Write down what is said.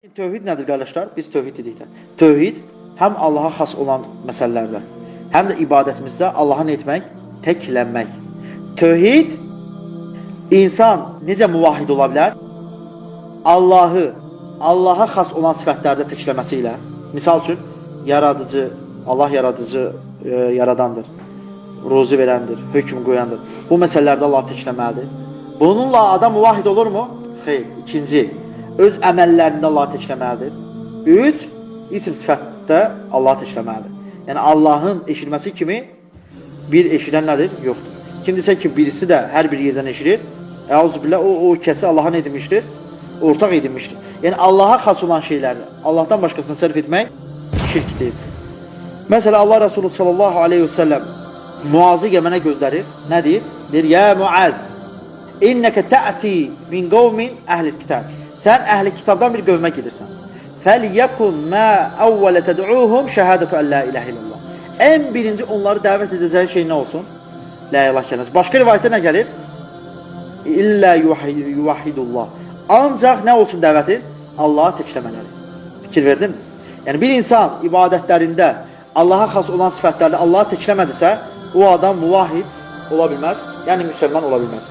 Tövhid nədir qardaşlar? Biz tövhid dedikdə. Tövhid həm Allaha xas olan məsələlərdə, həm də ibadətimizdə Allaha nə etmək? Təklənmək. Tövhid insan necə muvahhid ola bilər? Allahı, Allaha xas olan sifətlərdə təkləməsi ilə. Misal üçün, yaradıcı, Allah yaradıcı, yaradandır. Ruzi verəndir, hökm qoyandır. Bu məsələlərdə Allah təkləməlidir. Bununla adam muvahhid olurmu? Xeyr. İkinci, öz əməllərində Allahı təkləməlidir. Üç, isim sifətdə Allahı təkləməlidir. Yəni Allahın eşitməsi kimi bir eşidən nədir? Yoxdur. Kim desə ki, birisi də hər bir yerdən eşidir, əuzubillah, o kəsi Allaha nə edilmişdir? Ortaq edilmişdir. Yəni Allaha xas olan şeyləri Allahdan başqasına sərf etmək şirkdir. Məsələ Allah Resulü sallallahu aleyhi və səlləm Muazı Yəmənə göndərir. Nə deyir? Deyir, Yə Muaz, innəkə tə'ti min qovmin əhl-i kitab. Sən əhli kitabdan bir qövmə gedirsən. Fəlyəkun mə əvvələ təd'uhum şəhədətü ən la iləhə illallah. Ən birinci onları dəvət edəcəyi şey nə olsun? La ilahe kəlməsi. Başqa rivayətdə nə gəlir? İllə yuvahidullah. Ancaq nə olsun dəvətin? Allahı təkləmələri. Fikir verdin mi? Yəni bir insan ibadətlərində Allaha xas olan sifətlərdə Allahı təkləmədisə, o adam muvahhid ola bilməz, yəni müsəlman ola bilməz.